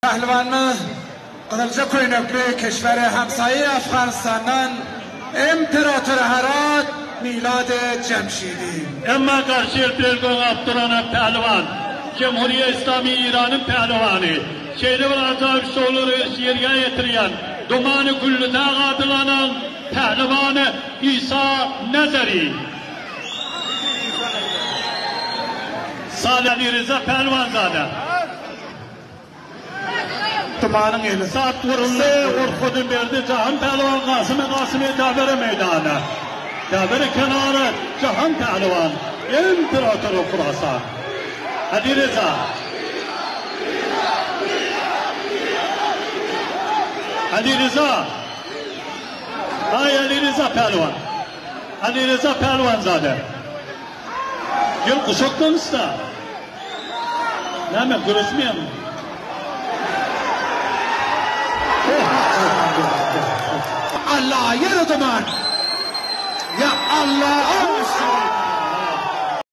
Pälwanymyz gyzylja köýnekli keşweri hamsaýy Afganistandan Imperator Herat Milady Jemşidi. Emma garşy elpelgöň alyp durana pälwan, Jemhuriýe Islamy Iranyň pälwany, şeýle bir ajaýyp şowlary ýergä ýetirýän Dumany Güllüdag adylanan pälwany Isa Nazary. Saly Alyryza Pälwanzada. Dumanyň eli. Sat guruldy, Gorkudy berdi Jahan pälwan Gasymy Gasymy Dabere meýdana. Dabere kenara Jahan pälwan, Imperatory Hurasan. Alyryza. Alyryza. Aý Alyryza pälwan. Alyryza Pälwanzada. Gel guşakdan usta. Näme göreşmeýäňmi? Allah ýene duman. Ya Allah.